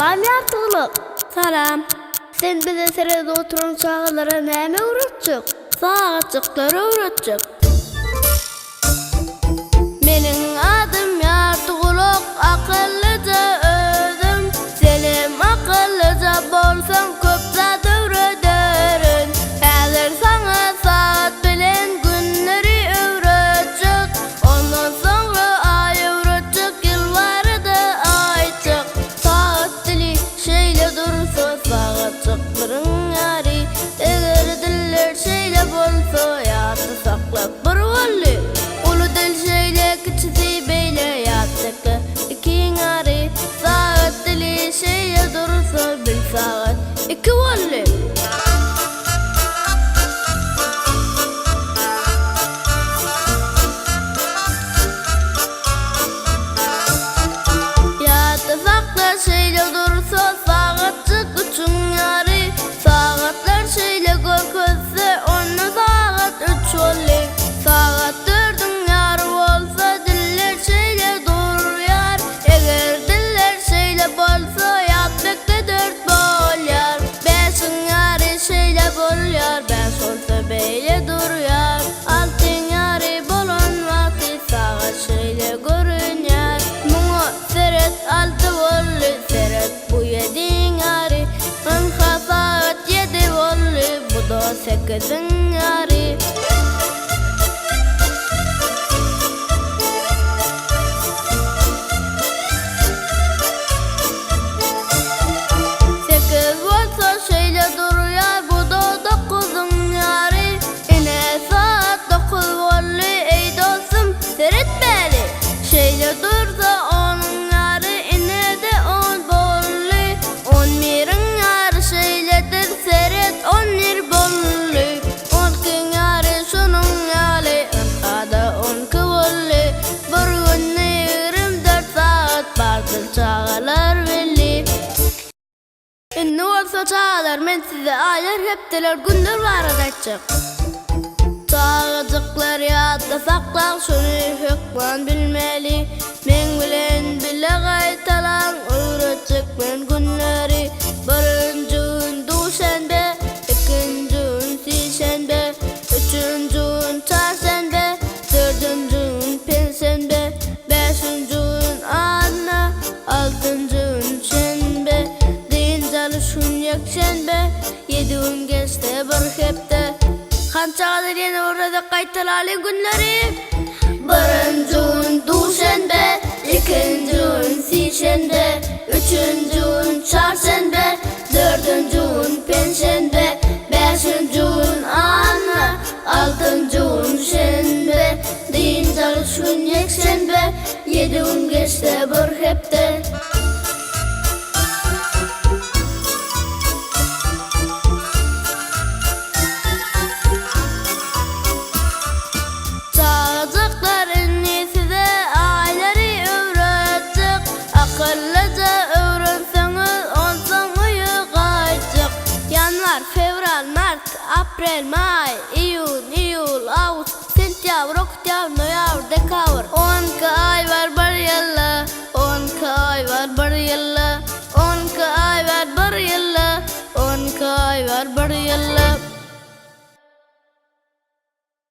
Salam Ýartygulak. Salam. Sen bize seredip oturan çagalara näme öwretjek? Sagatjyklary öwretjek. Meniň adym Ýartygulak, akyllyja özüm. Senem akyllyja bolsaň köp zat öwrederin. Häzir saňa sagat bilen günleri öwretjek. Ondan soňra aý öwretjek, ýyl barada aýtjak. Sagat dili şeýle dursa, sagatjyklaryň ýary. Eger diller şeýle bolsa, ýatda saklap bir boldy. Uly dil şeýle, kiçisi beýle, ýat sakla ikiň ýary. Sagat dili şeýle dursa, bil sagat iki boldy. Ýatda sakla şeýle dursa sagatjyk üçüň ýary Sagatlar şeýle görkezse onda sagat üç boldy Sagat dördüň ýary bolsa diller şeýle durýar Eger diller şeýle bolsa ýatbekde dört bolýar Bäşiň ýary şeýle bolýar bäş bolsa beýle durýar Altyň ýary bolan wagty sagat şeýle görünýär Muňa seret alty boldy seret bu ýediň ýary Ynha sagat ýedi boldy bu-da sekiziň ýary. Sekiz bolsa şeýle durýar, bu-da dokuzyň ýary. Ine, sagat dokuz boldy, eý dostum, seret bäri. Şeýle dursa onuň ýary, ine-de on boldy. On biriň ýary şeýledir, seret, on bir boldy. On ikiň ýary şunuň ýaly, ynha-da on iki boldy. Bir günde 24 sagat bardyr çagalar belli. Indi bolsa çagalar men size aýlar hepdeler günler barada aýtjak. Çagajyklar ýatda saklaň şuny hökman bilmeli. Meň bilen bile gaýtalaň öwretjek men günleri. Birinji gün duşenbe, ikinji gün sişenbe, üçünji gün çarşenbe, Dördünji gün penşenbe, bäşinji gün anna, altynjy gün şenbe, dynç alyş gün ýekşenbe, ýedi gün geçse bir hepde. Han çagalar ýene bir gezek gaýtalalyň günleri. Birinji gün duşenbe, ikinji gün sişenbe, üçünji gün çarşenbe, dördünji gün penşenbe, bäşinji gün anna, Altynjy gün şenbe, dynç alyş gün ýekşenbe, ýedi gün geçse bir hepde. Çagajyklar indi size aýlary öwretjek, akyllyja öwrenseňiz onsoň öýe gaýtjak. Ýanwar, fewral, mart, Aprel, maý, iýun, iýul, awgust, sentýabr, oktýabr, noýabr, dekabr. On iki aý bar bir ýylda, on iki aý bar bir ýylda, on iki aý bar bir ýylda, on iki aý bar bir ýylda.